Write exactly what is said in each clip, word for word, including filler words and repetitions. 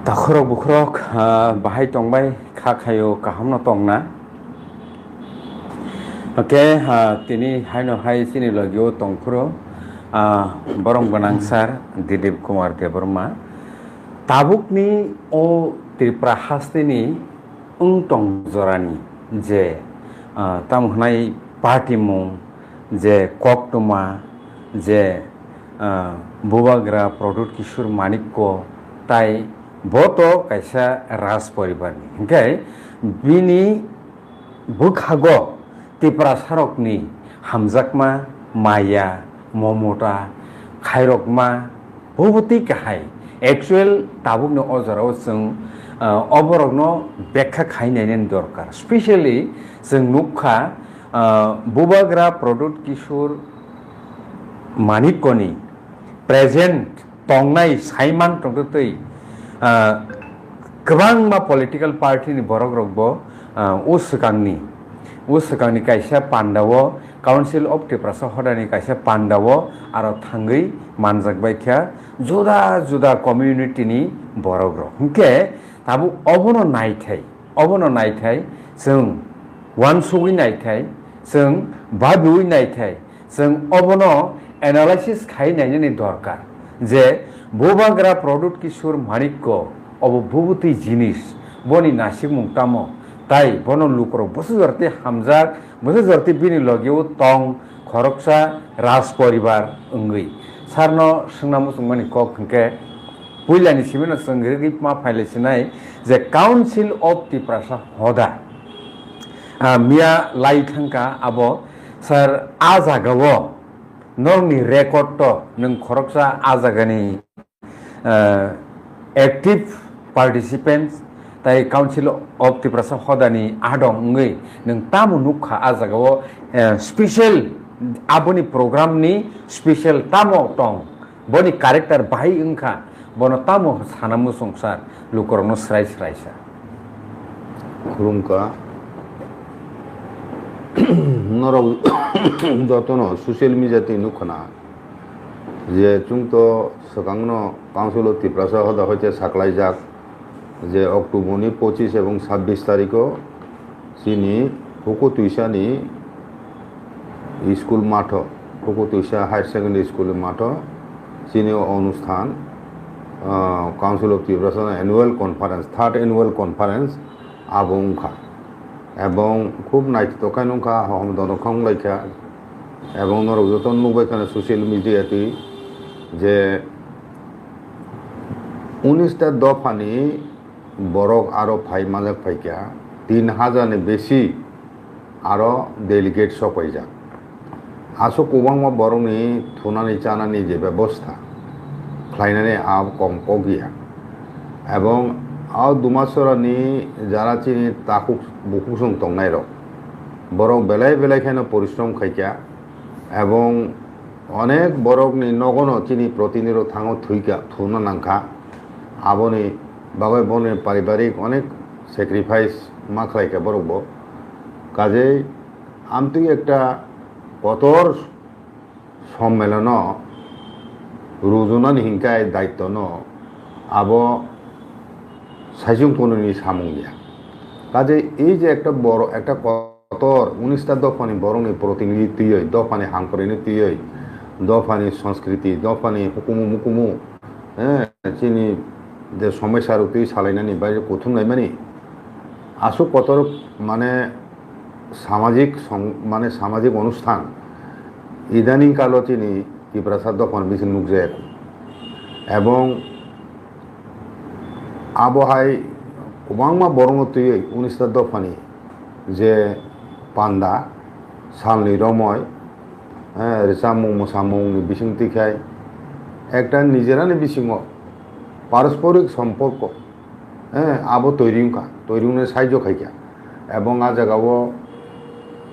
Takhurok bukhurok, ah, bahai tongbai kha khayo kaham no tongna. Oke, ah, tini haino hai chini logio tongkhuro, ah, borom gwnang sir Dilip Kumar Debbarma. Tabukni o Tripura hasteni wng tong jorani je, ah, tamo hwnai party mung, je koktwma, je, ah, Bubagra Pradyut Kishore Manikya tai bo to kaisa Raj poribarni. Hinkhe bini bwkhago Tiprasarokni hamjakma, maya, momota, khairokma, Bubutwi kahai. Actual tabukni o jorao chwng, ah, oborokno bekha khai nainani dorkar. Specially chwng nukha, ah, Bubagra Pradyut Kishore Manikyani present tongnai saiman tongtwtwi, ah, kwbangma political party ni borok rokbo, ah, o swkangni, o swkangni kaisa pandao, Council of Tiprasa hodani kaisa pandao aro thangwi manjak bai kha juda juda community ni borok rok. Hinkhe tabuk obono naithai, obono naithai chwng uansugwi naithai, chwng babiwi naithai, chwng obono analysis khai nainani dorkar je Bubagra Pradyut Kishore Manikya obo bubutwi jinis, boni nasikmung tamo, tai bono lukurok bwsajorti hamjak, bwsajorti bini logio tong, khoroksa Raj poribar wngwi. Sarno swngna muchungmani kok hinkhe puilani simino chwng rigwi ma phailai sinai je Council of Tiprasa hoda, ah, miya lai thangkha abo sir, a jagao norokni record to nwng khoroksa a jagani, ah, active participants tai Council of Tiprasa hodani adong wngwi nwng tamo nukha a jagao, eh, special aboni program ni special tamo tong, boni character bahai wngkha, bono tamo sana muchung sir, lukurokno srai srai sa. Khulumkha. Norok jotono social media twi nukkhana je chwngto swkangno Council of Tiprasa hoda hoite saklaijak je October ni pochis ebong sabbish tarikho chini Huku Tuisani school matho, Huku Tuisa Higher Secondary School ni matho chini o onusthan, ah, Council of Tiprasa annual conference, third annual conference abo wngkha. Ebong khub naithotok khe wngkha, hohom dono khe wnglaikha. Ebong norok joto nukbai khana social media twi je unis ta dophani borok aro phai manjak phaikha, tin hajar ni besi aro delegate sokpaijak. Aswk kwbangma borokni thunani chanani je bebosta khlainani a kom kok ya. Ebong a Dumasarani jara chini takhuk bukhuk song tongnai rok, borok belai belai kheno porishrom khaikha, ebong onek borokni nogono chini protinidhi rok thango thwikha, thuna nangkha. Aboni bagwi boni paribarik onek sacrifice ma khlaikha borokbo. Kajei amtwi ekta kotor sommelono rujunani hinkhai daittono abo saichung kununi samung ya. Kajei ei je ekta boro ekta kotor unis ta dophani borokni protinidhi twiwi, dophani hamkrai ni twiwi, dophani sanskriti, dophani hukumu mukumu, eh, chini je somosya rok twi salainani bai kuthum laimani aswk kotor mane samajik song-, mane samajik onusthan idaning kalo chini Tiprasa dophani bising nukjak. Ebong abo hai kwbangma borokno twiwi unis ta dophani je panda, salni romoi, eh, rwchapmung mwsamungni bising twi khai ekta nijerani bisingo parasporik somporko, eh, abo toiri wngkha, toiri wngnai saijo khaikha. Ebong a jagao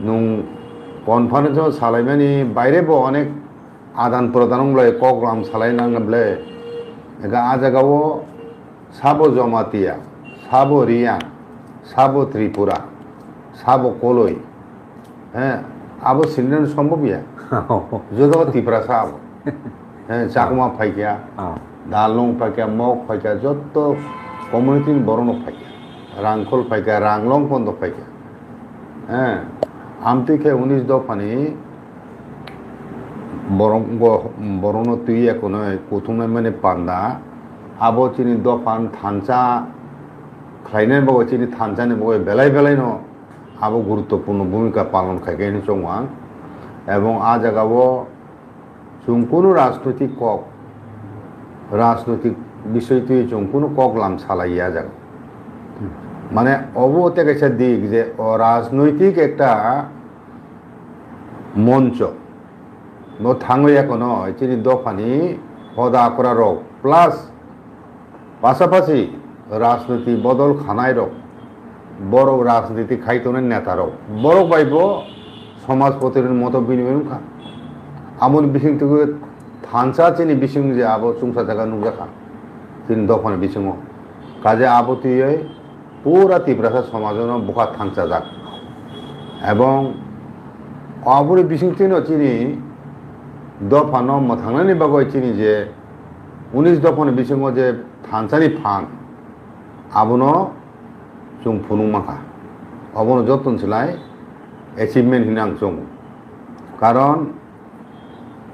nwng conference o salaimani baire bo onek adan prodan wng ble kok lam salai nang ble. Ega a jagao sabo Jamatia, sabo Riang, sabo Tripura, sabo Koloi. He, abo sinilani sombhob ya. Joto Tiprasa abo. He, Chakma phaikya, Ah. Dalung phaikya, Mok phaikya, joto community ni borok no phaikha, rangkhol phaikha, ranglong pondo phaikha. Eh, amtwi khe unis dophani borok go-, borokno twi ekonoi kuthumnai mani panda, abo chini dophani thansa khlainai bagwi, chini thansa ni bagwi belai belai no abo guruttopurno bhumika palon khaikha hinwi chong ang. Ebong ah jagao chwng kunu rajnoitik kok, rajnoitik bisoi twi chwng kunu kok lam salaiya jaga. Mane obo tei kaisa dik je o rajnoitik ekta moncho. Bo thangwi ekono chini dophani hoda akwra rok plus pasapasi rajniti bodol khanai rok, borok rajniti khai tongnai neta rok, borok bai bo somajpoti rokni moto binimai wngkha. Aboni bising twiwi thansa chini bising je abo chwngsa jaga nukjakha chini dophani bisingo. Kaje abo twiwi pura Tiprasa somajono bwkha thangchajak. Ebong aboni bisingtwino chini dophano mwthangnani bagwi chini je unis dophani bisingo je thansani phan, abono chwng phunuk mankha. Obono joto ni slai achievement hinwi ang chongo. Karon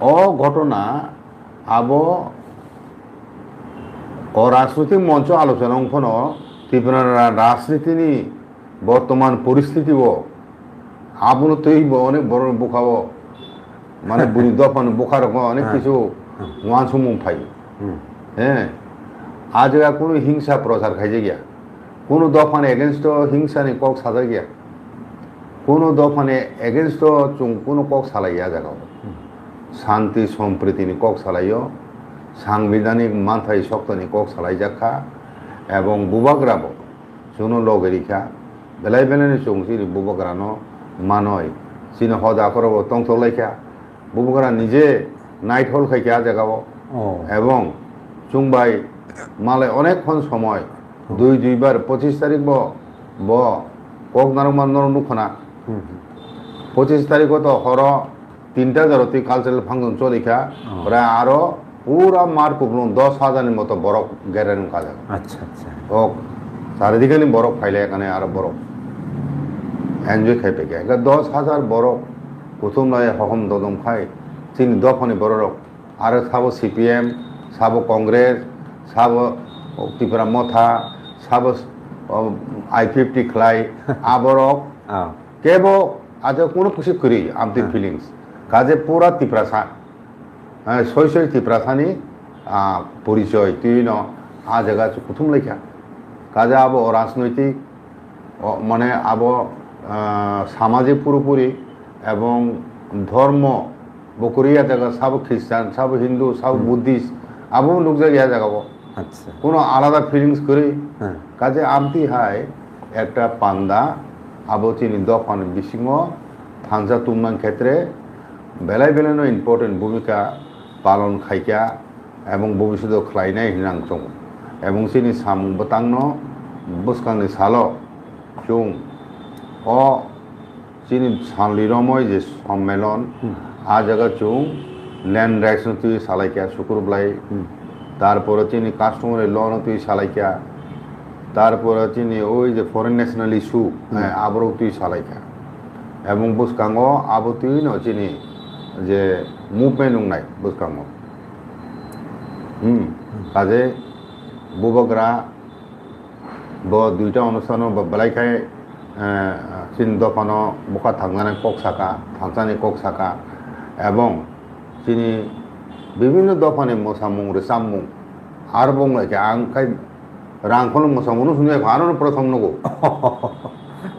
o ghotona abo o rajnoitik moncho alochona wng phano Tripura ra-, rajnitini bortoman poristiti o abono twi bo onek borokni bwkha o mane buni dophani bwkha rok onek kisu wansukmung phai. Hmm. He. A jaga kunu hingsa prochar khaijak ya. Kunu dophani against o hingsa ni kok sajak ya. Kunu dophani against o chwng kunu kok salai ya jaga o. Hmm. Shanti sompriti ni kok salai o. Sangbidhanik manthai sokto ni kok salai jak kha. Ebong bubagra bo chwngno loge rikha. Belai belai no chwng chini bubagrano manoi. Chini hoda akhoro bo tongthok laikha. Bubagra nije naithol khaikha ah jagao. Oh. Ebong chwng bai malai onek khon somoi, oh, dui dui bar pochis tarik bo, bo kok narwkma norok nukho na. Hmm. Pochis tarikho to horo tinta jora twi cultural function cholikha, oh, prai aro pura mar kuplung dos hajar ni moto borok gere nung kajak. Acha, acha. Ok, charidikani borok phailai kane aro borok enjoy khai phaikha. Ekha dos hajar borok kuthum lai hohom dodom khai chini dophani borok rok aro sabo C P M, sabo Congress, sabo Tipra Motha, sabo, o, I fifty khlai aborok, ah, kebo ajo kuno kusi kwrwi amtwi, ah, feelings. Kaje pura Tiprasa. Eh, soi soi Tiprasani, ah, porichoi twi no ah jaga kuthum laikha. Kaje abo rajnoitik, o, mane abo, ah, samajik purupuri ebong dhormo bo kwrwi ah jaga sabo Christian, sabo Hindu, sabo, hmm, Buddhist, abo nukjak ya jaga o. Acha. Kuno alada feelings kwrwi. Hmm. Kaje amtwi hai ekta panda abo chini dophani bisingo thansa tungmang khetre belai belai no important bhumika palon khaikha ebong bobishoto khlainai hinwi ang chongo. Ebong chini samung bwtangno bwskangni salo chwng o chini salni romoi je sommelon, hmm, ah jaga chwng land rights no twi salaikha sukur bwlai, hmm, tarpore chini customary law no twi salaikha, tarpore chini oi je foreign national issue, hmm, eh, aborok twi salaikha. Ebong bwskango abo twi no chini je movement wngnai bwskango. Hmm. Kaje bubagra bo duita onustano bo belai khai, eh, chini dophano bwkha thangnani kok saka, thangsani kok saka, ebong chini bibhinno dophani mwsamung, rwchapmung, aro bo wng lai khe ang khai rang kheno mwsamung no swngjak kha, ano no prothom nugo.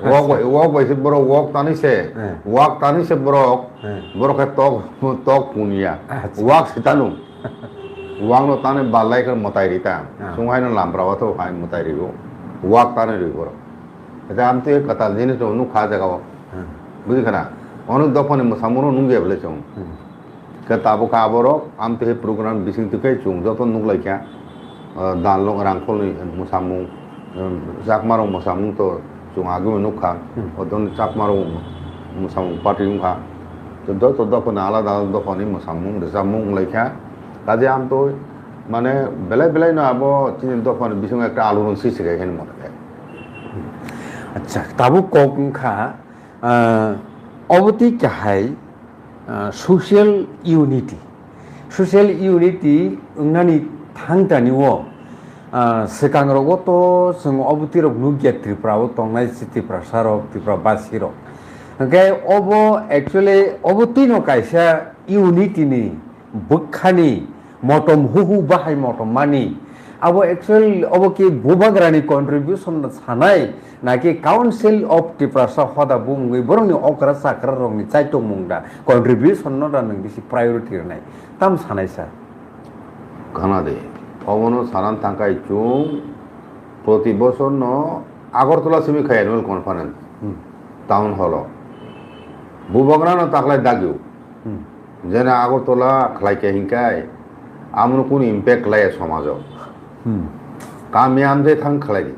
Wok bai, wok bai se borok wok tani se, eh, wak tani se borok, eh, borok khe tok, tok punya. Acha. Wak se tanu. Wak no tani balai khe mwtai rita. Ah. Sung hai no lamra o to hai mwtai rigo. Wak tani ri borok. Eta amtwi kwtal jinis rok nukha jaga o. Hmm. Buji khana? Ono dophani mwsamung no nungya bwle chwng. Hmm. Khe tabuk kha aborok amtwi program bising twi khe chwng joto nuklaikha. Ah, dalno rangkhol ni mwsamung, um, chakma rok mwsamung to chwng agwi nukha. Hmm. Odon chakma rok mwsamung party wngkha. To joto dophani alada alada dophani mwsamung rwchapmung wnglaikha. Kaje amtwi Mane belai belai no abo chini dopha ni bisingo ekta alorong sisi khai khe mone khe. Acha, tabuk kok wngkha, ah, obo twi kahai, ah, social unity. Social unity wngnani thangtani o, ah, swkang rogo to chwng obo twi rok nukya Tripura o tongnai Tiprasa rok, Tripura basi rok. Hwnkhe obo actually obo twi no kaisa unity ni bwkhani motom huhu bahai motom mani. Abo actual obo khe bubagrani contribution sanai, naki Council of Tiprasa hoda bumungwi borokni okra chakra rokni chaitokmung da, contribution no da nwng bisi priority rwnai? Tam sanai sa. Khana de, obono sanan thangkai chwng proti bosor no Agartala simi khai annual conference, Hmm. Town hall o. Bubagra no taklai dagio. Hmm. Jena Agartala khlai khe hinkai, amoni kunu impact laya somajo. Hmm. Kami amjai thang khlai di.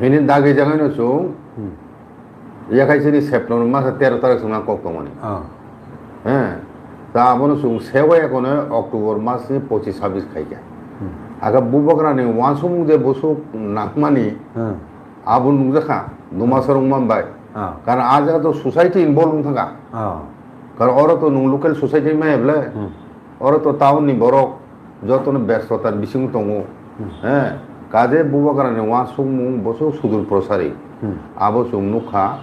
Hini dagi jagai no chwng, Hmm. Yakhai chini September masa tero tarik chwngna kok tongmani. Ah. He. Ta abono chwng sewa ekono October mas ni pochis sabis khaikha. Hmm. Aga bubagra ni wansukmung je bosok nangmani, Hmm. Abo nukjakha, Duma Sorong Mambai. Ah. Karon a jaga to society involve wng thangkha. Ah. Karon oro to nwng local society maya bwle. Hmm. Oro to town ni borok jotono bestotar bisingo tongo. Hmm. He, kaje bubagra ni wansukmung bosok sudur prosari. Hmm. Abo chwng nukha,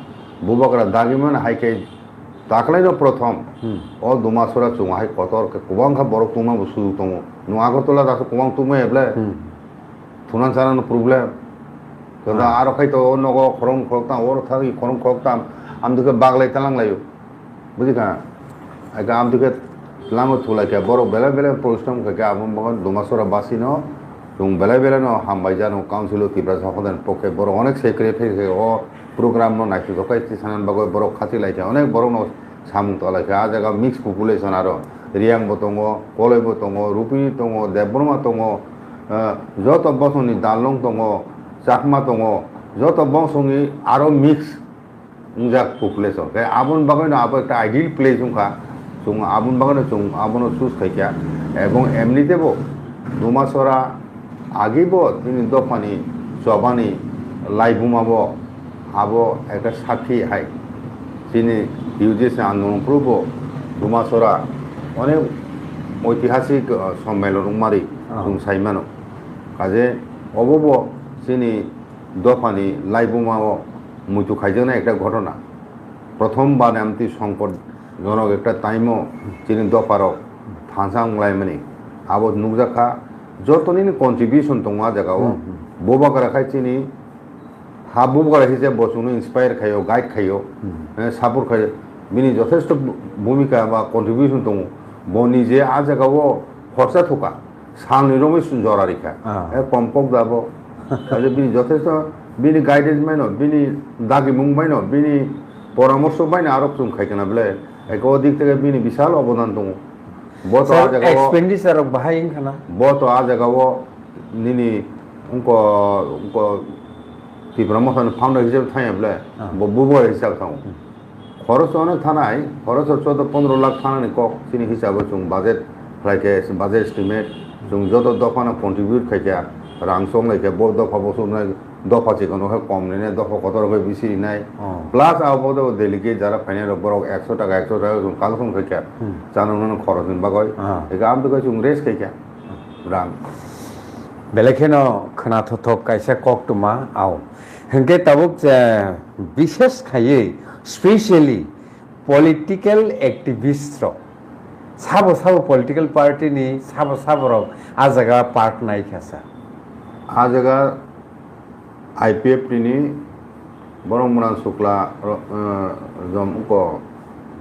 bubagra dagimani hai khe taklaino prothom. Hmm. O Dumasora chwng hai kotor khe kwbangkha borok tungma bo sujuk tongo. Nwng Agartala daso kwbang tungmaya bwle. Hmm. Thunan chanano problem. Kada Ah. Aro khai to o nogo khorong khorok tam, oro thagi khorong khorok tam, amtwi khe baglai talang laio. Buji kha? Aka amtwi khe tlango thulai khe borok belai belai porishrom khai khe abo bagan Dumasora basi no chwng belai belai no hambai jano council o Tiprasa hodan pokhe borok onek sacrifice khai o program no naisuk khai tisanan bagwi borok khati lai khe onek borok no samung tolai khe, ah jaga mix population aro Riyang bo tongo, Koloi bo tongo, Rupini tongo, Debbarma tongo, eh, joto bosongni Dalnong tongo, Chakma tongo, joto bosongni aro mix wngjak population. Khe aboni bagwino abo ekta ideal place wngkha, chwng aboni bagwino chwng abono choose khaikha, ebong emnite bo Dumasora Agi bo chini dophani chobani laibuma bo abo ekta sakhi hai. Chini U J C andolon phuru bo Dumasora onek oitihasik, uh, sommelon wngmari Ah. Chwng sai mano. Kaje obo bo chini dophani laibuma o muitu khaijaknai ekta ghotona. Prothom bar amtwi songkot jonok ekta time o chini dopha rok thansa wnglaimani abo nukjakha. Joto nini contribution tongo ah jaga o. Hmm, hmm. Bubagra khai chini ha bubagra hise bo chwngno inspire khaio, guide khaio, Hmm. eh, support khaio. Bini jothesto bhumika ba contribution tongo. Bo nije ah jaga o khorsa thuka. Salni romwi jora rikha. Ah. E kom kok da bo. Kaje bini jothesto bini guidance baino, bini dagimung baino, bini poramorso baino arok chwng khai kana bwle. Eko dik theke bini bisal obodan tongo. Bo to Sir, ah jaga o, expenditure rok bahai wngkha na? Bo to ah jaga o nini wngko, wngko Tipra Motha ni founder hisabe thangya bwle. Ah. Bo bubo hisabe thango. Hmm. Khoroch onek thanai, khoroch o choudo pondro lakh thanani kok chini hisabo chwng budget khlai khe, budget estimate chwng joto dophano contribute khai khe rang chonglai khe bo dopha bo chuknai dopha chikon khe kom rinai dopha kotor khe bisi rinai. Oh. Plus abo do delegate jara phainai rok borok ekso taka, ekso taka chwng collection khai khe Hmm. chanwng nw khoroch ni bagwi. Ah. Eka amtwi khe chwng raise khai khe rang. Belai kheno khwnathok kaisa koktwma ao. Hinkhe tabuk je bishes khaiwi specially political activist rok, sabo sabo political party ni sabo sabo rok ah jaga part nai kha sa. Ah jaga I P F T ni borok mwnang Sukla ro-, eh, jom uko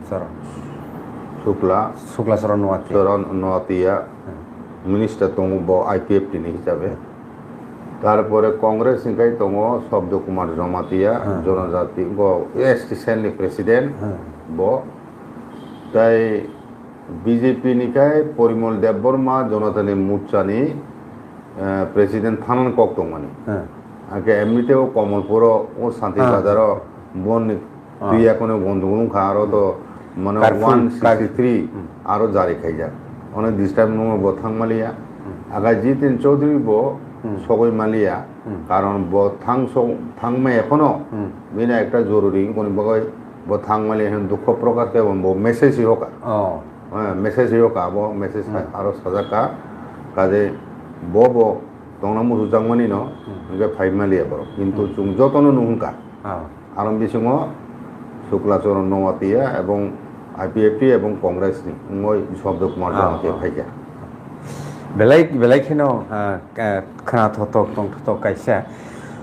Sir. Sukla Sukla Saran Noatia. Saran Noatia Hmm. minister tongo bo I P F T ni hisabe. Tarpore Congress ni kai tongo Sabda Kumar Jamatia, Hmm. Jonojati, bo S T cell ni president Hmm. bo. Tai B J P ni kai Porimol Debbarma, Jonatani Morcha ni, eh, president thanani kok tongmani. Hmm. Ake emnite o Komolpur o, o Santi Hmm. Bazar o, bon ni Ah. twi ekono gondogol wngkha, aro to mane Curfew, one sixty three curfew. Hmm. aro jari khaijak. Onek disturb nungo bo thangmaliya. Hmm. Aga Jitin Chaudhary bo Hmm. sogwi maliya, Hmm. karon bo thang so-, thangma ekhono Hmm. bini ekta joruri wngkoni bagwi bo thangmaliya hwn dukho prokash khe bo message rioka. Oh. Eh, message rioka, abo message Hmm. aro sajak ka, kaje bo bo tongna muchukjakmani no Hmm. hwnkhe phai maliya borok. Kintu Hmm. chwng jotono nuhunka. Ah. Aro bisingo Shukla Charan Noatia ebong I P F T ebong Congress ni wngwi Shobda Kumar Ah, Jamatia ah. phaikha. Belai, belai kheno, ah, ka-, khna thotok, tong thotok kaisa.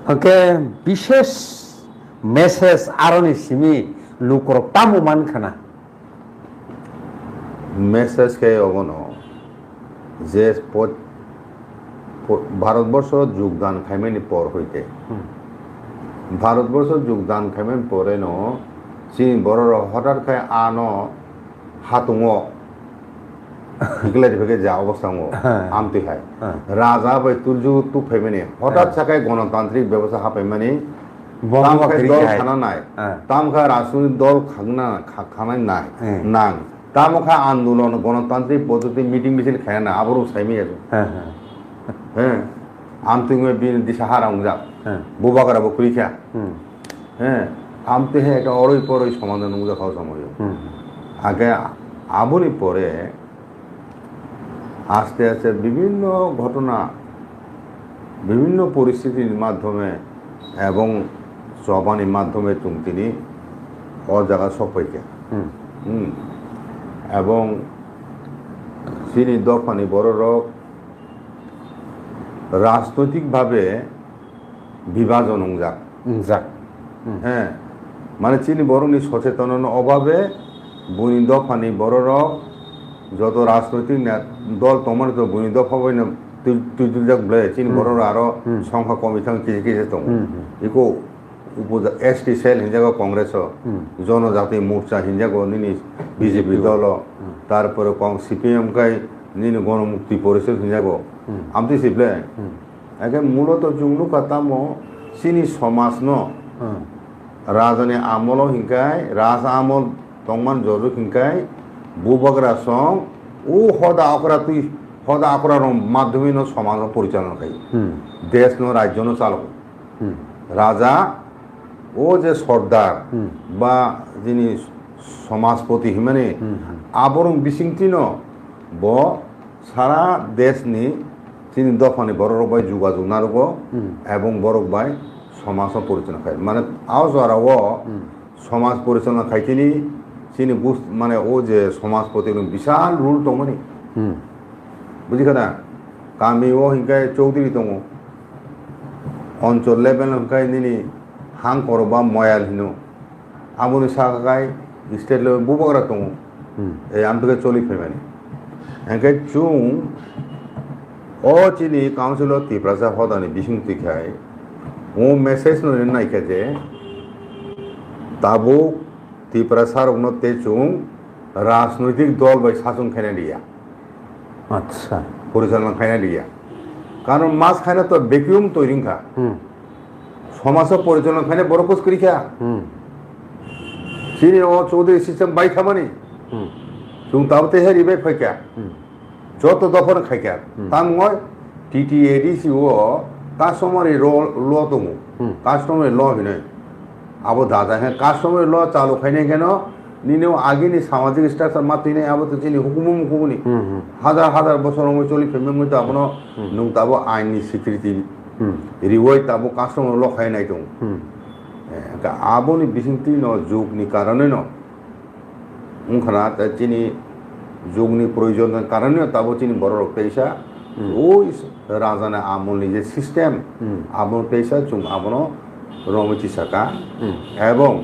Hwnkhe bishes message aroni simi lukurok tamo man khna? Message khe obono je po-, po-, Bharatborsho jogdan khaimani por hoite. Hmm. Bharatborsho jogdan khaimani pore no chini bororok hothat khe ano hatungo hikhlai rwphai khe ja obostha wngo Ha. amtwi hai. Ha. Raja bai tulju tuphaimani hothat Ha. sakai gonotantrik bebosta hapaimani Bono tam khe bakri dol khai. khana nai. Ha. Tam khe rajniti dol khangna kha-, khana nai Hmm. nang. Tamo khe andolon gonotantrik poddoti meeting misil khaina nai aborok saimaya. Ha, ha. He. Amtwi wngwi bini disa hara wngjak. Ha. Bubagra bo kwrwi kha. Hmm. He, amtwi he ekta oroi poroi somadan nukjakha o somoyo. Hmm. Age aboni pore aste aste bibhinno ghotona, bibhinno poristiti ni madhyome ebong chobani madhyome chwng tini o jaga sokpaikha. Hmm. Hmm. Ebong chini dophani bororok rajnoitik bhabe bibajon wngjak. Wngjak. Hmm. He, mane chini borokni sochetonano obhabe buini dophani bororok joto rajnoitik ne-, dol tongmani to buini dopha baino twi-, twiduljak ble chini Hmm. bororok aro Hmm. songkha komi thang kisi kisi tongo. Hmm, hmm. Iko upo S T cell hinjago Congress o, Hmm. Jonojati Morcha hinjago nini B J P B J P o. dolo, Hmm. tarpore kong C P M kai nini Gonomukti Porishod hinjago. Hmm. Amtwi si ble? Hmm. Eke muloto chwng nukha tamo chini somajno Hmm. rajani amolo hinkai, raja amol tongman jorjok hinkai, bubagra song, o hoda okra twi, hoda okra rok madhyome no somajno porichalona khai. Hmm. Desh no, rajyo no chalo. Hmm. Raja, o je sordar Hmm. ba jini somajpoti hinmani Hmm, hmm. aborok bisingtwi no bo sara desh ni chini dophani borok rok bai jugajug narogo Hmm. ebong borok bai somaj no porichalna khai. Mane, a jora o Hmm. somaj porichalna khai chini, chini bus-, mane, o je somajpoti ni bishal role tongmani. Hmm. Buji kha na? Kami o hinkai chowdhury tongo. Onchol level hinkai nini hang koro ba moyal hino. Aboni saka kai state level bubagra tongo. Hmm. E amtwkhe choli phaimani. Hingkhe chwng o chini council o Tiprasa hodani bising twi khai o message no rinai khe je tabuk Tiprasa rokno tei chwng rajnoitik dol bai sachung khaina liya. Acha. Porichalona khaina liya. Karon mas khaina to vacuum toiri wngkha. Hmm. Somajo porichalona khaina borok kwrwi kha. Hmm. Chini o Chaudhary system bai khamani. Hmm. Chwng tabuk tei heri bai phaikha. Hmm. Joto dophano khaikha. Hmm. Tamungoi T T A D C o customary law, law tongo. Hmm. Customary law hinwi. Abo da da khe customary law chalu khainai kheno nini o agini samajik structure ma twi nai abo to chini hukumu mukumuni. Hmm, hmm. Hazar hazar bosor wngwi choli phimwi wngwi to abono Hmm. nwng tabo ain ni security Hmm. riwai tabo customary law khai nai tongo. Hmm. Eh, ka aboni bising twi no jug ni karonwi no wngkhana tei chini jugni proyojon karonwi tabo chini bororok teisa Hmm. oi rajani amolni je system Hmm. abono teisa chwng abono romwi tisaka Hmm. ebong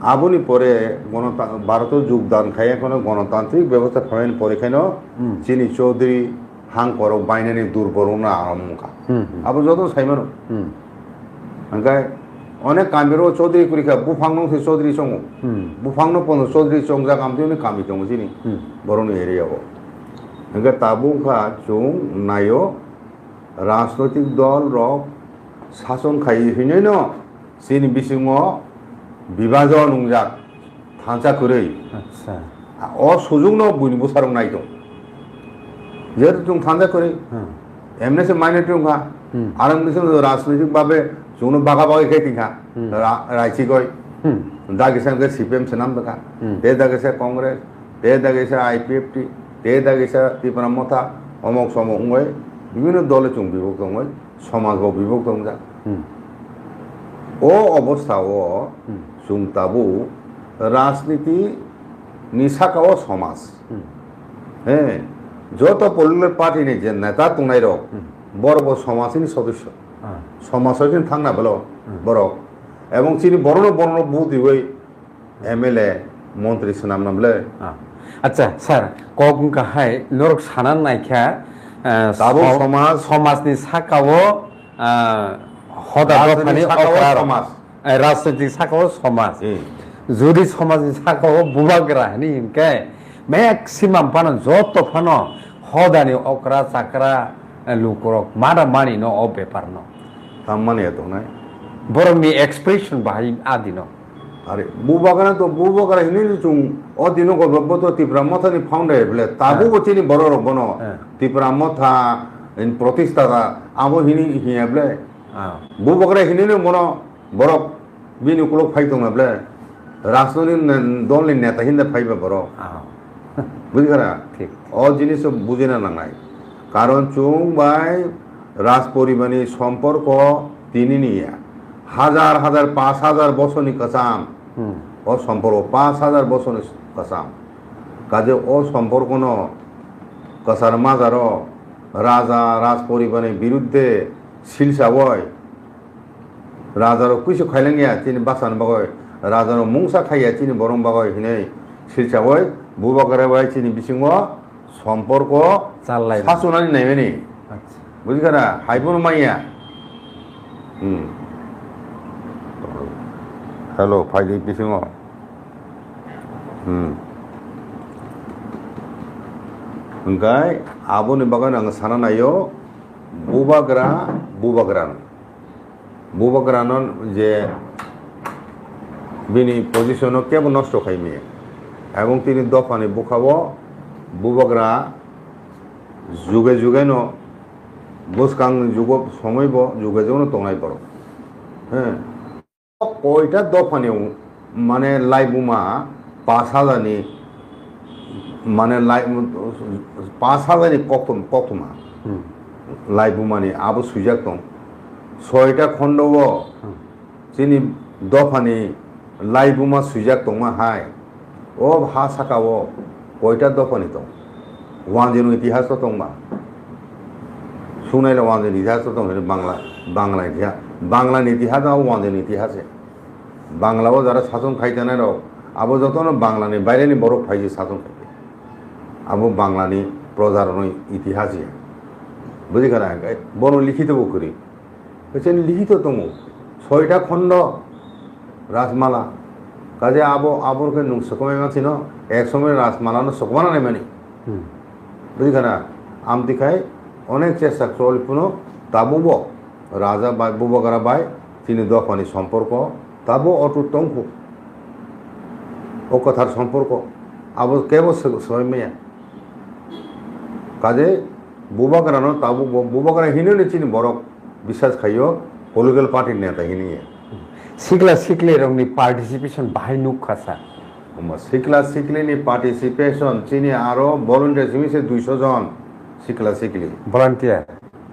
aboni pore gonota-, Bharoto jogdan khai kheno gonotantrik bebosta phaimani pore kheno Hmm. chini Chaudhary hang korok bainani durbol wngna arom wngkha. Hmm, hmm. Abo joto saimano. Hmm. Hingkhe onek kamiro Chaudhary kwrwi kha, buphangno se Chaudhary chongo. Hmm. Buphangno pono Chaudhary chongjak amtwi hwnwi kami tongo chini Hmm. borokni area o. Hingkhe tabuk wngkha chwng naio rajnoitik dol rok sason khai hwnwi no chini bisingo bibajon wngjak. Thansa kwrwi. Acha. O sujukno buini bwsarok nai tong. Jehetu chwng thanja kwrwi, Hmm. emni se minority wngkha. Hmm. Aro emni se rajnitik babe chwngno baga baga khe tingkha. Hmm. Ra-, raisi goi. Hmm. Dagi se hwnkhe C P M se nam bwkha. Hmm. Te dagi se Congress, te dagi se I P F T, te dagi se Tipra Motha, omok somok wngoi, bibhinno dole chwng bibhokto wngoi, somaj bo bibhokto wngjak. Hmm. O obostha o Hmm. chwng tabuk rajniti ni saka o somaj. Hmm. He, joto political party ni je neta tongnai rok, Hmm. borok bo somaj ni sodosyo. Ah. Somaj o chini thangna belo Hmm. borok. Ebong chini borok no, borok no vote riwi M L A, montri swnam nam le. Ah. Acha, sir, kok wngkha hai, norok sana naikha, eh, Tabuk so-, somaj somaj ni saka o, ah, hoda Rajniti dophani saka o okra rok. Somaj. Eh, rajnitik saka o somaj. Hmm. Jodi somajni saka o bubagra hini hinkhe maximum phano joto phano hodani okra chakra, eh, lukurok mana mani no o bepar no. Tam mani ya tongnai. Borokni expression bahai adino. Are bubagra to bubagra hini chwng o dino go bo to Tipra Motha ni founder ble tabu Eh. bo chini borok rok bono Eh. Tipra Motha in protista da abo hini hiya ble. Ah. Bubagra hini no bono Borok bini ukulok phai tongna ble, rajnoitik ne-, dol ni neta hinda phai ba borok. Ah. Bujikha na? Thik. O jinis o bujina nangnai. Karon chwng bai raj poribar ni somporko tini ni ya. Hajar hajar, pash hajar bosor ni kwcham. Hmm. O somporko pash hajar bosor ni kwcham. Kaje o somporko no kwchar majaro raja raj poribar ni birudde silsa oi Rajarok kuisu khailangya chini bwsani bagwi, rajarok mungsa khaiya chini borok bagwi hinwi silsawui bubagra bai chini bisingo somporko Chalai. Sachunani naimani. Acha. Bujikha na? Haiphano manya. Hmm. Hello, phaidi bisingo. Hmm. Hwnkhe aboni bagwi ang sana naio, bubagra, bubagra. Bubagrano je bini position o kebo nosto khaimaya. Ebong tini dophani bwkhao bubagra juge juge no bwskang jugo somoi bo juge jugo no tongnai borok. He. Koita dophani mane laibuma pash hajar ni, mane lai, pash hajar ni kokthum, kokthuma. Hmm. Laibuma ni abo swijak tong. Soita khondo o Hmm. chini dophani laibuma swijak tongma hai. O ha saka o koita dophani tong? Wanjwino itihas to tongma. Sunai le wanjwino itihas to tong, Bangla, Bangla itihas. Bangla ni itihas o wanjwino itihas se. Bangla o jara sason khai tanai rok, abo jotono Bangla ni baire ni borok phai se sason khai. Abo Bangla ni proja rok no itihas ya. Bujikha na? Bono likhito bo kwrwi. Kaisa likhito tongo, soita khondo Rajmala. Kaje abo, abo khe nwng swkmai mansino, ek somoi Rajmala no swkmana naimani. Hmm. Bujikha na? Amtwi khai onek chesta choli phano tabukbo Raja bai, Bubagra bai chini dophani somporko tabo otut tongkhu. O kwthar somporko abo kebo sw-, swbai maya. Kaje bubagrano tabukbo bubagra hinwi chini borok biswas khaio, political party neta hinwi. Sikla sikli rokni participation bahai nukha sa. Omo sikla sikli ni participation chini aro volunteer simi se duiso jon sikla sikli. Volunteer.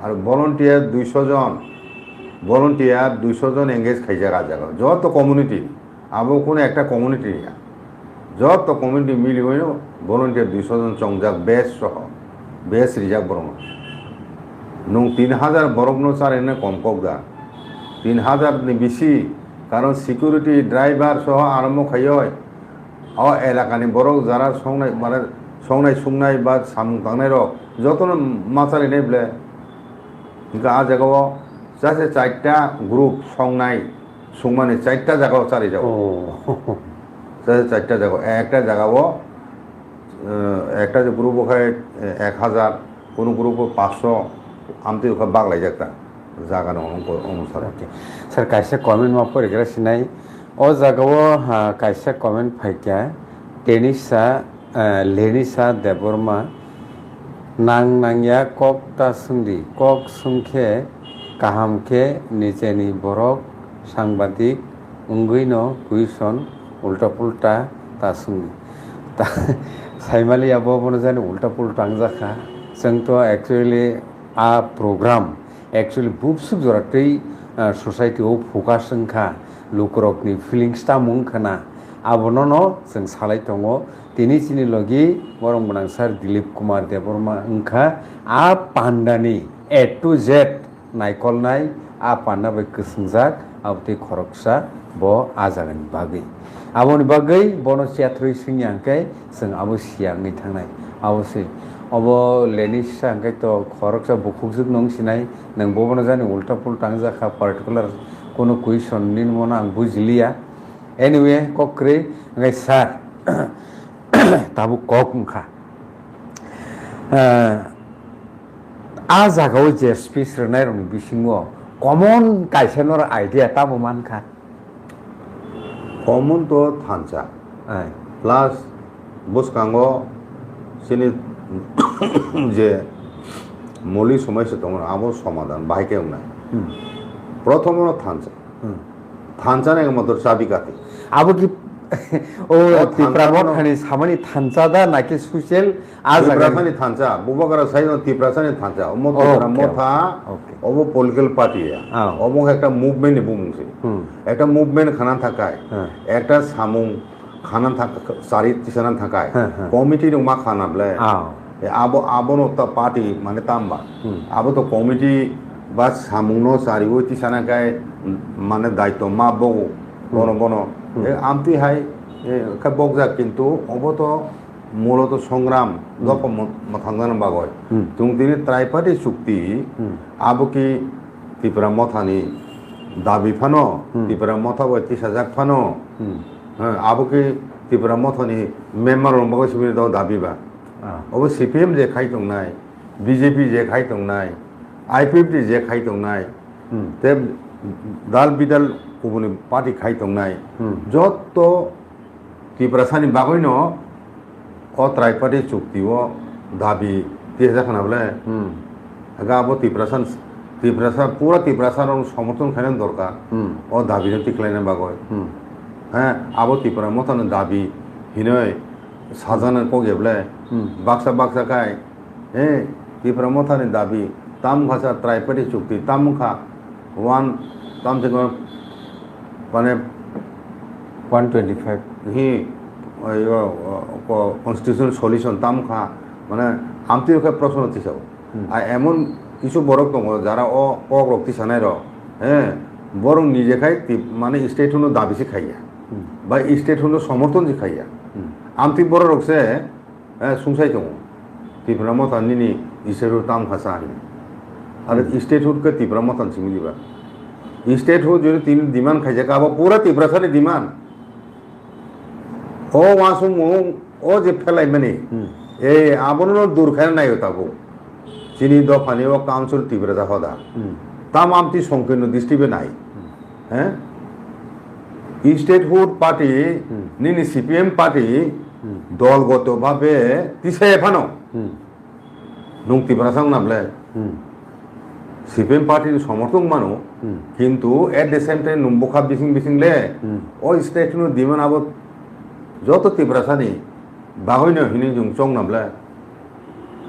Aro volunteer duiso jon, volunteer duiso jon engage khaijak ah jaga. Joto community, abo kuno ekta community ya. Joto community miliwi no volunteer duiso jon chongjak base soho, base rijak borok no. Nwng tin hajar borok no charina kom kok da. Tin hajar ni bisi, karon security, driver soho arambo khaioi. O elakani borok jara songnai, mane songnai sungnai ba samung tangnai rok jotono ma charinai ble. Hingke ah jagao chase chaita group songnai sungmani chaita jagao charijago. Oh. Chase chaita jagao, ekta jagao, eh, ekta je group o khai, eh, ek hajar, kono group o paanch sho, amtwi kha baglaijak ta jaga no onusare. Okay. Sir, kaisa comment ma porigra sinai. O jagao, ha, kaisa comment phaikha, Tenisa, eh, Lenisa Debbarma, Nang nangya kok ta swngdi, kok swngkhe kaham khe nicheni borok sangbadik wngwino question ulta pulta ta swngdi. Ta-, saimaliya bo bono jani ulta pulta wngjakha. Chwngto actually a program actually bubswk jora tei, ah, society o focus wngkha, lukurokni feelings tamo wngkha na, abonono chwng salai tongo. Tini chini logi borok gwnang sir Dilip Kumar Debbarma wngkha a pandani A to Z naikolnai, a panda bai kwswngjak, abo tei khoroksa bo a jagani bagwi. Aboni bagwi bono chathrwi swngya hwnkhe chwng abo siya wngwi thangnai. Abo se obo lenisa hwnkhe to khoroksa bukhukjwk nung sinai, nang bobono jani ulta pulta wngjakha, particular kono question nini mono ang bujiliya. Anyway, kok kwrwi hwnkhe sir, tabuk kok wngkha. Ah, a jagao je speech rwnairokni bisingo common kaisa norok idea tamo mankha? Common to thansa. Ai. Plus bwskango chini je moli somai se tongo, abo somadan bahai khe wngnai. Hmm. Prothomo no thansa. Hmm. Thansa ni motor chabi kati. Abo ki, o, o Tipra thansa no mothani samani thansa da naki social a jaga ni? Tiprasani thansa, Bubagra sai no Tiprasani thansa. Omo Tipra Okay, motha, okay. Obo political party ya. Ah. Obo ekta movement ni bumung se. Hmm. Ekta movement khana thakai. Hmm. Ekta samung khana thak-, sari tisana thakai. Heh, heh. Committee rok ma khana ble. Ah. E abo, abono ta party mane tamba. Hmm. Abo to committee ba samung no sari o tisana kai mane daityo ma bogo. Hmm. Bono, bono. Hmm. E amtwi hai, e, khe bokjak kintu obo to muloto songram Hmm. dopha mo-, mwthangjaknai bagwi. Hmm. Chwng tini triparty chukti Hmm. abo ki Tipra mothani dabi phano, Hmm. Tipra motha bai tisajak phano, Hmm. ha, abo khe Tipra mothani member rok bagwi simi do dabi ba. Ah. Obo C P M je khai tongnai, B J P je khai tongnai, I P F T je khai tongnai, Hmm. te dal bidal kubuni party khai tongnai, Hmm. jotto Tiprasani bagwino o triparty chukti o dabi tiyajak khna bole. Hmm. Aga abo Tiprasa, Tiprasa, pura Tiprasa rok somorthon khaina dorkar. Hmm. O dabi no tikhlaina bagwi. Hmm. He, abo Tipra mothani dabi hinoi sajana kok ya bole. Hmm. Baksa baksa khai, he, Tipra mothani dabi tam khasa triparty chukti tam kha one tam se mane one twenty five. Hi, o, o, o, constitutional solution tam kha, mane amtwi khe proshno tisao. Hmm. A emon kichu borok tongo, jara o kok rok tisanai rok, he, borok nije khai tip-, mane state hono dabi se khaiya. Hmm. Ba state hono somorthon se khaiya. Hmm. Amtwi borok rok se, eh, sungsai tongo. Tipra motha nini state hood tam kha sa hinwi. Aro Hmm. state hood khe Tipra motha ni simi diba. State hood jodi tini demand khaijak, abo pura Tiprasa ni demand. O uansukmung, o je phelaimani, Hmm. eh, abono dur khaina naio tabuk. Chini dophani o council Tiprasa hoda. Hmm. Tam amtwi songkirno district bai nai. Hmm. He? Statehood party, Hmm. nini C P M party, Hmm. dolgoto bhabe tisaya phano. Hmm. Nwng Tiprasa wngna ble? Hmm. C P M party ni somorthok mano, Hmm. kintu at the same time nwng bwkha bising bising le, Hmm. o state no demand abo joto Tiprasa ni bagwi no hinwi nwng chongna ble?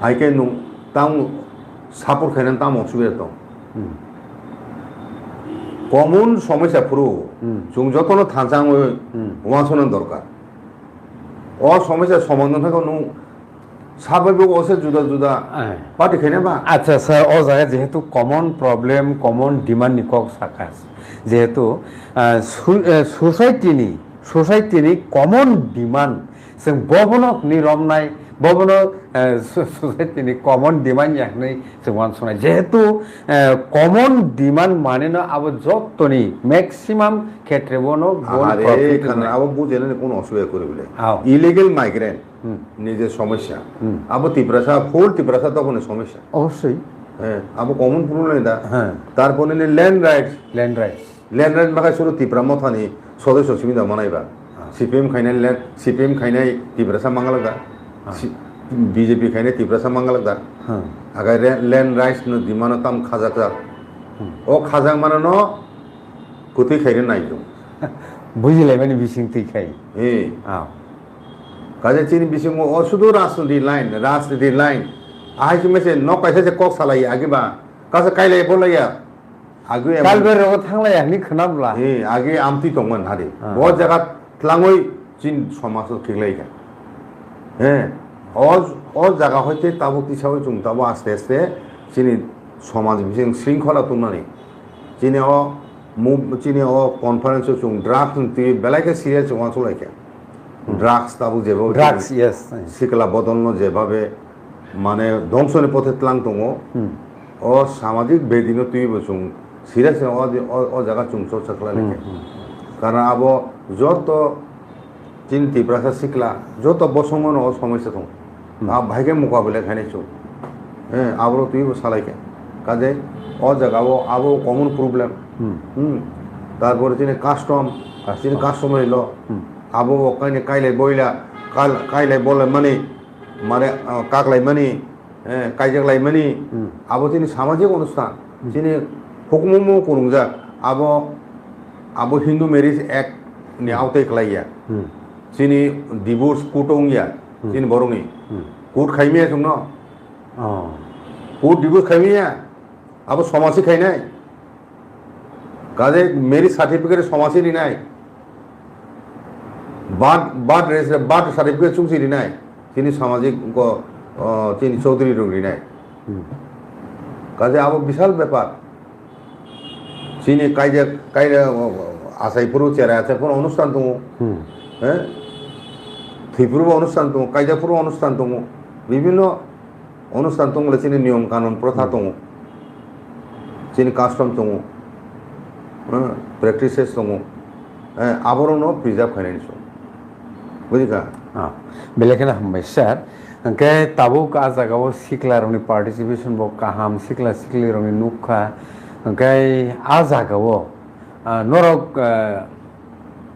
Hai khe nwng tamo support khainani tamo osubida tong? Hmm. Common somosya phuru Hmm. chwng jotono thansa wngwi Hmm. uansukna dorkar. O somosya somadhan khe nwng sabai bo ose juda juda Ai. party khaina ba? Acha sir, o jaga jehetu common problem, common demand ni kok sakha, jehetu, ah, su-, eh, society ni, society ni common demand, chwng bobono ni romnai, bobono, eh, so-, society ni common demand ya hwnwi chwng uansuknai. Jehetu, eh, common demand mane no abo jottoni maximum khetre bono bon Ahare, profit khana hwnwi. Abo bujinani kono osubida kwrwi bwle. Ao. Illegal migrant Hmm. ni je somosya. Hmm. Abo Tiprasa, full Tiprasa dophani somosya. Obosoi. Eh, abo common problem da. Heh. Tarpore ni land rights. Land rights. Land rights bakhai suru Tipra mothani sodosyo simi da manai ba. Ah. C P M khainai land, C P M khainai Tiprasa mangala da. Ah. Si-, B J P khainai Tiprasa manglak da. Hmm. Agai re-, land rights no demand no tam khajak jak. Hmm. O khajak mano no kwtwi khairwi nai jung. Bujilaimani bising twi khai. Eh. Ah. Kaje chini bisingo o sudu rajniti line, rajniti line. Ahai se mese nok kaisa se kok salai agi ba. Kasa kailai bolai ya. Agwi em- Kalber rogo thanglai ya hwnwi khwnabla. Eh, agwi amtwi tongmani hari. Ah. Bo jaga tlangwi chin somaj o khiklai kha. Eh, o, o jaga hoite tabuk tisawi chwng tabuk aste aste chini somaj bising shringkhola tongmani. Chini o mu-, chini o conference o chwng drugs ni twi belai khe serious uansuk lai kha. Hmm. Drugs tabuk jebo Drugs, yes. Sikla bodol no jebhabe mane dhongsoni pothe tlang tongo. Hmm. O samajik bedino twibo chwng sira sira o, o, o jaga chwng chorcha khlai Hmm, khe. Hmm. Karon abo joto chini Tiprasa sikla joto bosongo no o somosya tongo. Hmm. A bahai khe mukabila khainai chwng. Eh, aboro twibo salai khe. Kaje o jaga o abo common problem. Hmm. Hmm. Tarpore chini custom, Custom. Chini customary law. Hmm. Abo bo kaini kailai boila, kal-, kailai bolai mani, mane, ah, kaklai mani, eh, kaijak lai mani, Hmm. abo chini samajik onusthan, Hmm. chini hukumu kwrwngjak, abo, abo Hindu Marriage Act ni Hmm. aotai khlai ya. Hmm. Chini divorce court wng ya, Hmm. chini borokni. Hmm. Court khaimaya chwngno. Oh. Court divorce khaimaya, abo somasi khainai. Kaje marriage certificate somasi rinai. Birth, birth registry, birth certificate chungsi rinai. Chini samajik ko, o, chini chaudhuri rok rinai. Hmm. Kaje abo bisal bepar. Chini kaijak, kaijak, o, o, achai phuru, cherai achai phuru onusthan tongo. Hmm. Eh? Thwi phuru bo onusthan tongo, kaijak phuru onusthan tongo. Bibhinno onusthan tongo le chini niyom kanun protha Hmm. tongo. Chini custom tongo. Eh, practices tongo. Eh, aborokno preserve khainani chwng. Bujikha? Ah, belai kheno hambai, sir. Hwnkhe tabuk ah jagao siklarokni participation bo kaham, sikla siklirokni nukha. Hwnkhe ah jagao, ah, norok, ah,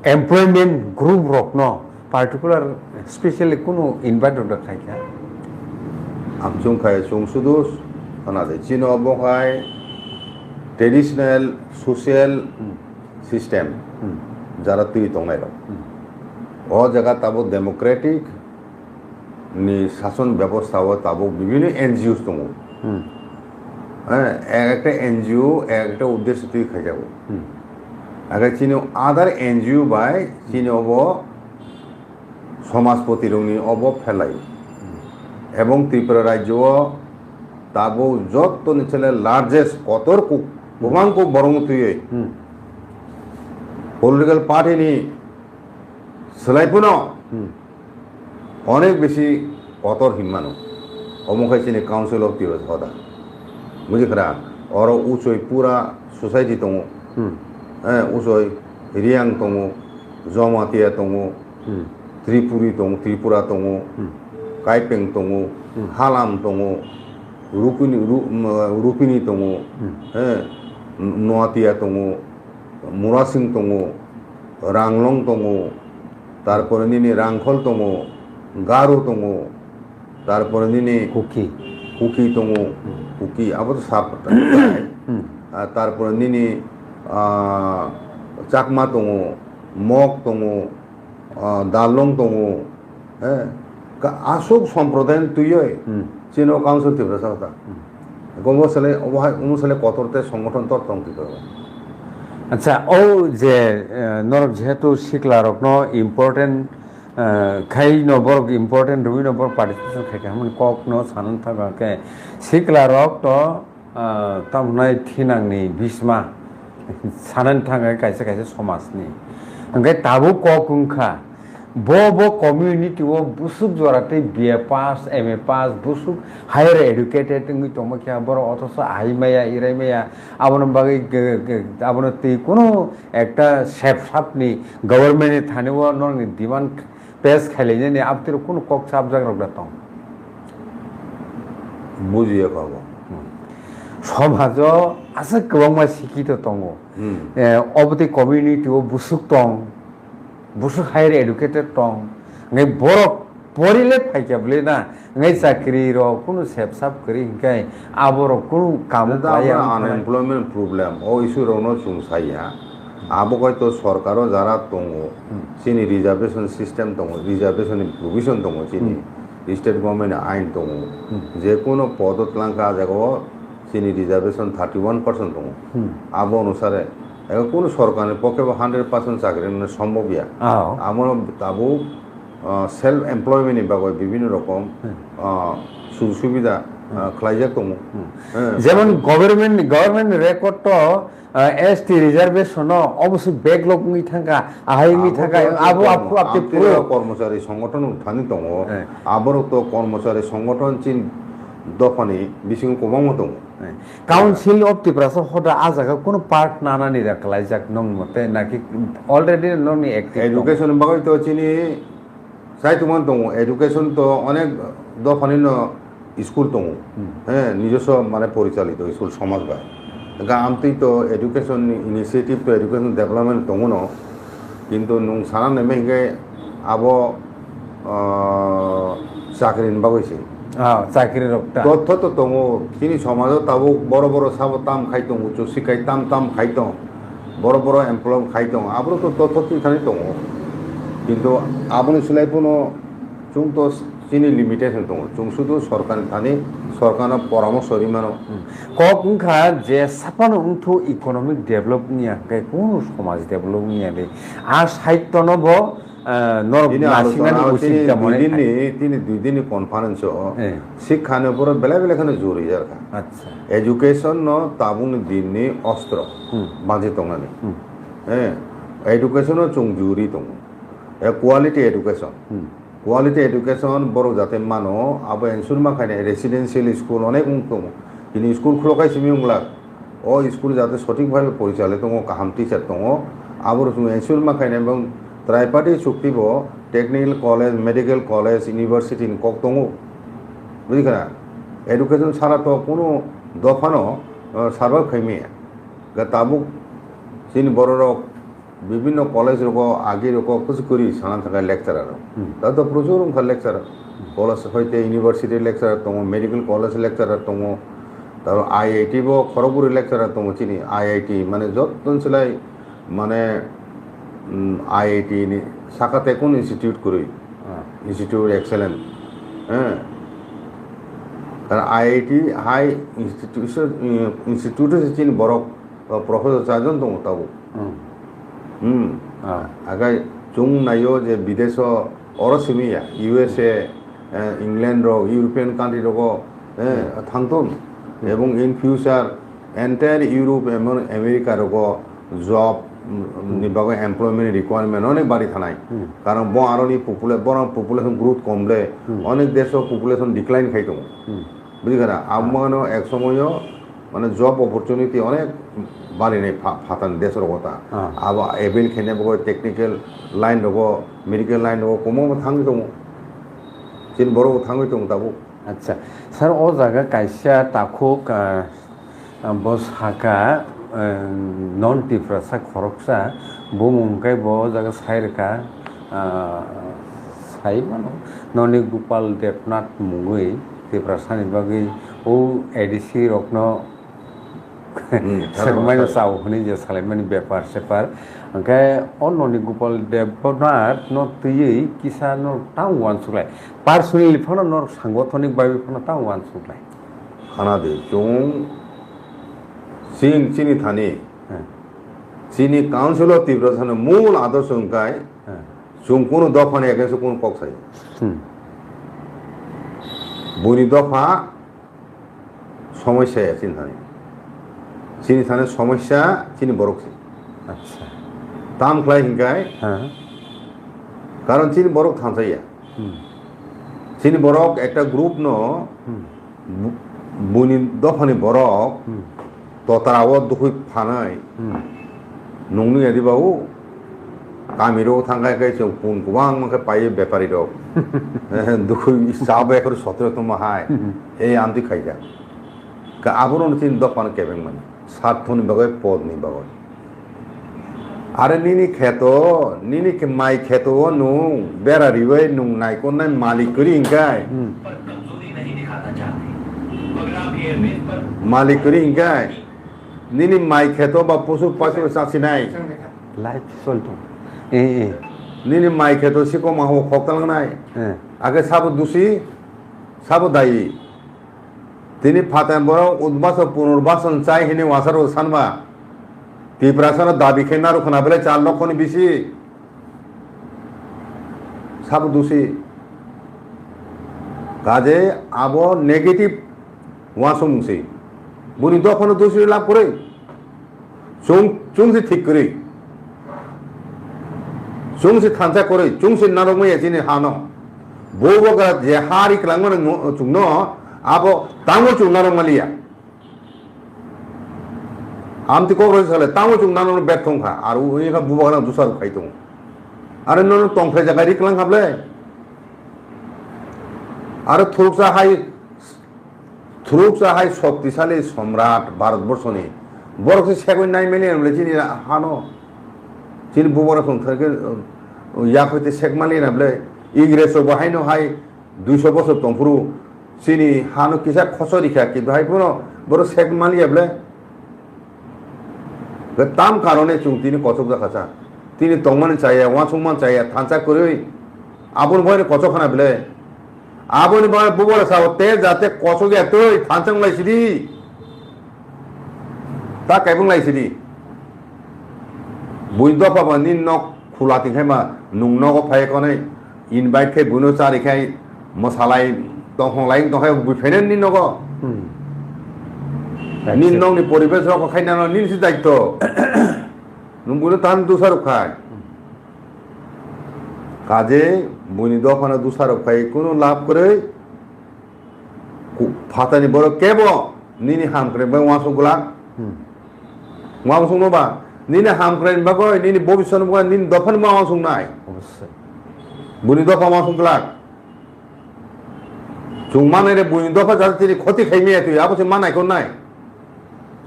employment group rokno particular specially kunu invite rok da khaikha? Amchung khai chwng sudu khana de. Chini obo khai traditional social Hmm. system Hmm. jara twi tongnai rok. Hmm. O jaga tabuk democratic ni shason bebostha o tabuk bibhinno N G Os tongo. Hmm. Eh, ek ekta N G O ek ekta uddesho twi khaijago. Hmm. Age chini other N G O bai chini obo somajpoti rokni obo phelai. Ebong Tripura rajyo o tabuk jottoni chele largest kotor kuk, Hmm. kwbang kuk borok twiwi Hmm. political party ni swlai phano Hmm. onek bisi kotor hinmano. Omo khai chini Council of Tiprasa hoda. Buji khara, oro uchoi pura society tongo. Hmm. Eh, uchoi Riang tongo, Jamatia tongo, Hmm. Tripuri tongo, Tripura tongo, Hmm. Kaipeng tongo, Hmm. Halam tongo, Rukuni, Ru-, um, Rupini tongo, Hmm. eh, Noatia tongo, Murasing tongo, Ranglong tongo, tarpore nini Rangkhol tongo, Garo tongo, tarpore nini Kuki. Kuki tongo, Hmm. Kuki, abo to sab-, Hmm. Ah, tarpore nini, ah, Chakma tongo, Mok tongo, ah, Darlong tongo, eh, ka-, aswk somprodayan twiwi Hmm. chini o Council Tiprasa ta. Hmm. Omo sale, omo hai, omo sale kotor tei songothon tor tong twi tongo. Acha, o je, eh, norok jehetu sikla rokno important, eh, khai no borok important rwui no borok participation khai kha hwnmani kok no sanani thangkha khe sikla rok to ah, tamo hwnai thinangni bisma sanani thangkha kaisa kaisa somajni. Hwnkhe tabuk kok wngkha, bo bo community o busuk jora tei B A pass, M A pass, busuk higher educated wngwi tongma khe borok othocho ahai maya, irai maya, abono bagwi ge-, ge-, abono tei kunu ekta sep sapni government ni thani o norokni demand pes khailainani abtiro kunu kok chapjak rok da tong? Bujiya kha bo. Hmm. Somajo aswk kwbangma sikito tongo. Hmm. Eh, obotwi community o busuk tong, busuk higher educated tong, hwnkhe borok Pori le phaikya bwle na, ngai chakri rok kunu sep sap kwrwi hinkai abo rok kunu kamu Tabra khlaiya wngkha. Unemployment problem, o issue rok no chwng saya. Abo kai to sorkar o jara tongo, Hmm. chini reservation system tongo, reservation ni provision tongo chini, Hmm. state government ni ain tongo. Hmm. Je kuno pod o twlang kha, a jaga o chini reservation thirty one percent tongo. Hmm. Abo onusare, ego kuno sorkar ni pokhe bo hundred percent chakri rwna sombhob ya. Ah. Amo tabuk ah, self employment ni bagwi bibhinno rokom, Hmm. ah, sujog subida, ah, Hmm. khlaijak tongo. Hmm. Eh, Jemon abo government, government record to, ah, S T reservation no oboswk backlog wngwi thangkha, ahai wngwi Abo thangkha, to abo kormo-, aphu apte amtwi phuru. Kormochari songgothon thani tongo. Eh. Aborok to kormochari songgothon chin dophani bisingo kwbangma tongo. Eh. Council of Tiprasa hoda ah jaga kunu part nanani da khlaijak nong mote naki already nongni active tongo? Education bagwi to chini Sai tongmani tongo, education to onek dophani no school tongo. Hmm. He, nijoswo mane porichalito school somaj bai. Hwnkhe amtwi to education ni initiative to education development tongo no. Kintu nwng sana naimai hwnkhe abo, ah, chakri ni bagwi se. Ah, chakri rok ta. Totho to tongo, chini somajo tabuk boro boro sabo tam khai tongo, ucho sikai tam tam khai tong. Boro boro employ khai tong, aborok to totho twi thani tongo. Kintu aboni slai phano chwng to chini limitation tongo. Chwng sudu sorkar ni thani, sorkarno poramorso ri mano. Hmm. Kok wngkha je saphano wngthu economic develop wngya hwnkhe kunu somaj develop wngya de. A side tono bo, eh, norok Tini nasinani alochona o ucit tini tamo dui ni dinni, tini dui dinni conference o Eh. Sikha ni upor belai belai kheno jor rijak kha. Acha. Education no tabukni dinni ostro Hmm. banchi tongnani. Hmm. Eh, education no chwng juri tongo. Eh, quality education. Hmm. Quality education borok jate mano, abo ensure ma khainai residential school onek wng tongo. Bini school khulok hai simi wng glak. O school jate sothik bhabe porichalai tongo, kaham teacher tongo. Abo rok chwng ensure ma khainai, ebong Triparty chukti bo technical college, medical college, university ni kok tongo. Bujikha na? Education sara to kunu dophano, uh, survive khai maya. Ga tabuk chini bororok bibhinno college rogo, agi rogo, kuchukuri sana thangkha lecturer rok. Hmm. Tato prochur wngkha lecturer. College hoite university lecturer tongo, medical college lecturer tongo, taro I I T bo khorokbwrwi lecturer tongo chini, I I T mane jotton silai mane, mm, I I T ni saka tekun institute kwrwi, Ah. Institute of Excellence. Eh. Taro I I T high institution, mm, institute se chini borok, uh, professor charjon tongo tabuk. Hmm. Hmm. Ah. Agai chwng naio je bideso oro simi ya, U S A, eh, England rok, European country rogo, eh, Hmm. thangthun. Hmm. Ebong in future entire Europe ebong America rogo job, mm, Hmm. ni bagwi employment requirement onek bari thanai. Hmm. Karon bo aroni popula-, borok population growth kom le, Hmm. onek deso population decline khai tongo. Hmm. Bujikha na? Ah. Amo no ek somoyo mane job opportunity onek bari nai pha-, phatani desh rogo ta. Ah. Abo avail khaina bagwi technical line rogo, medical line rogo, komo thangwi tongo. Chini borok bo thangwi tongo tabuk. Acha, sir, o jaga kaisa takhuk, ah, ah, bo saka, ah, non Tiprasa khoroksa, bumung khe bo o jaga sai rwkha, ah, sai mano, Noni Gopal Debnath mungwi Tiprasani bagwi o A D C rokno Hmm, swrwngmani tharo chao hwnwi je salaimani bepar separ. Hwnkhe o Noni Gopal Debnath no twiwi kisa no tamo uansuk lai. Personally phano norok sangothoni bagwi phano tamo uansuk lai. Khana di, chwng chini, chini thani, Hmm. chini Council of Tiprasa ni mul adorsho hwnkhe Hmm. chwng kunu dophani against o kunu kok sai. Hmm. Buini dopha somosya ya chini thani. Chini thani somosya chini borok se. Acha. Tam khlai hinkai. Ha. Karon chini borok thansa ya. Hmm. Chini borok ekta group no Hmm. bu-, buini dophani borok Hmm. Totara o dukhui phanai. Hmm. Nungni adi babu, kami ro thangkai kai chwng pun kubang mangke pai bepari rok. Eh, dukhui sabo ekor sotro tongma hai. Hmm. Ei amtwi khaijak. Ka abono chini dophano kebeng mani. Sat thoni bagwi pod ni bagwi. Are nini kheto, nini khe mai kheto o nwng bera riwi nwng naikolnai malik kwrwi hwnkhe. Hmm. Malik kwrwi hwnkhe. Nini mai kheto ba pusu pasu chasinai. Life solto. Eh, eh. Nini mai kheto sikoma ho khok talangnai. Eh. Age sabo dusi, sabo dayi. Tini phatar borok udbaso punurbason chai hini wasaro sanba. Tiprasano dabi khe naru khna belai char lokhoni bisi. Sabo dusi. Kaje abo negative wasung si. Buni dophano dusi lab kwrwi. Chwng, chwng se thik kwrwi. Chwng se thansa kwrwi, chwng se narwkmaya chini hano. Bo bo ga je ha ri kwlangmani no-, chwngno, abo tamo chwng narwk maliya. Amtwi kok roi sale, tamo chwng narwkno berthong kha, aro uni kha bubagra dusar khai tongo. Aro nono tongphai jaga ri kwlang kha ble. Aro thuruksa hai Thuruksa hai shoktisali somrat Bharatborsoni. Borok se segwi nai mani hwnle chini hano. Chini bubagra song thangke, uh, yak hoite sek mali na ble. Ingres rok bo haino hai duiso bosor tongphuru. Chini hano kisa khosori kha, kintu hai phano borok sek mali ya ble. Tam karone chwng tini kochok jakha cha. Tini tongmani chaya, wansukmani chaya, thansa kwrwi. Aboni boyani kochok khana ble. Aboni bagwi bubagra sao te jate kosok ya twi thansa wng lai sidi. Ta kaibung lai sidi. Bui dopha ba nini nok khula tingkhai ma nung nogo phai konai invite khai buino chari khai mwsalai tongkhong lai tongkhai bui phainani nini nogo. Hmm. Nini nokni poribesh rok khai nano nini si daityo. Nung buino tan dusarok khai. Kaje buini dophano dusarok khai kunu lab kwrwi. Ku-, phatani borok kebo nini hamkrai bai wansuk glak. Hmm. Wansuk no ba nini hamkrai bagwi nini bobiswt bagwi nini dophani ma wansuk nai. Oboswai. Buini dopha wansuk glak. Chwng manai re buini dopha jate tini khoti khai maya twi abo se ma naikor nai.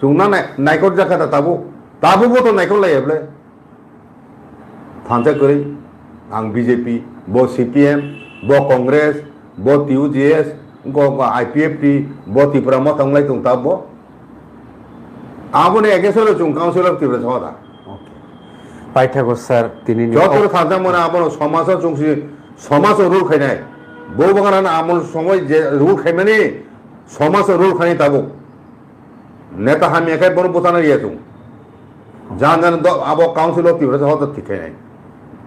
Chwng na nai-, naikor jakha da tabuk. Tabuk bo to naikor lai ya ble. Thansa kwrwi, ang B J P, bo C P M, bo Congress, bo T U J S, bo, bo I P F T, bo Tipra Motha wnglai tong ta bo. Aboni against o chwng Council of Tipra Motha. Okay. Paithago sir, tini ni Joto thansa mona abono somajo chwng si, somajo rule khainai. Bo bangana amol somoi je rule khaimani, somajo rule khainai tabuk. Neta hamya khe bono bwthana riya chwng. Jan jan do abo council o Tiprasa hoda thik khainai.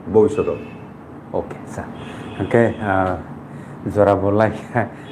Bobiswt o. Okay, sir. Hwnkhe, ah, jora bo lai,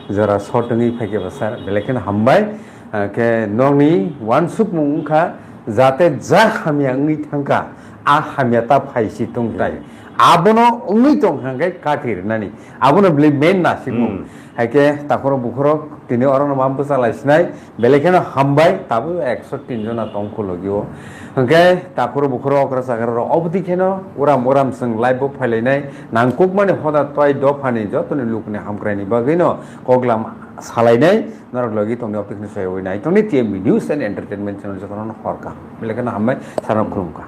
jora short wngwi phaikhe bo, sir. Belai kheno hambai. Hwnkhe nokni wansukmung wngkha, jate ja hamya wngwi thangkha, a hamya ta phai si tong tai. Hmm. Abono wngwi tong hwnkhe kathi rwnani. Abono bwlwi main nasikmung. Hmm. Haikhe takhoro bukhoro tini orono ma bwsa lai sinai. Belai kheno hambai, tabuk ekso tin jona tong kho logi o. Hwnkhe takhoro bukhoro okra chakra rok obwtwi kheno uram uram chwng live bo phailainai, nangkukmani hoda twai dophani jotoni lukni hamkraini bagwino koklam salainai, norok logi tongni obwtwi kheno soyawui nai tongni T M B News and Entertainment channel jotono hor kaham. Belai kheno hambai, sarno khulumkha.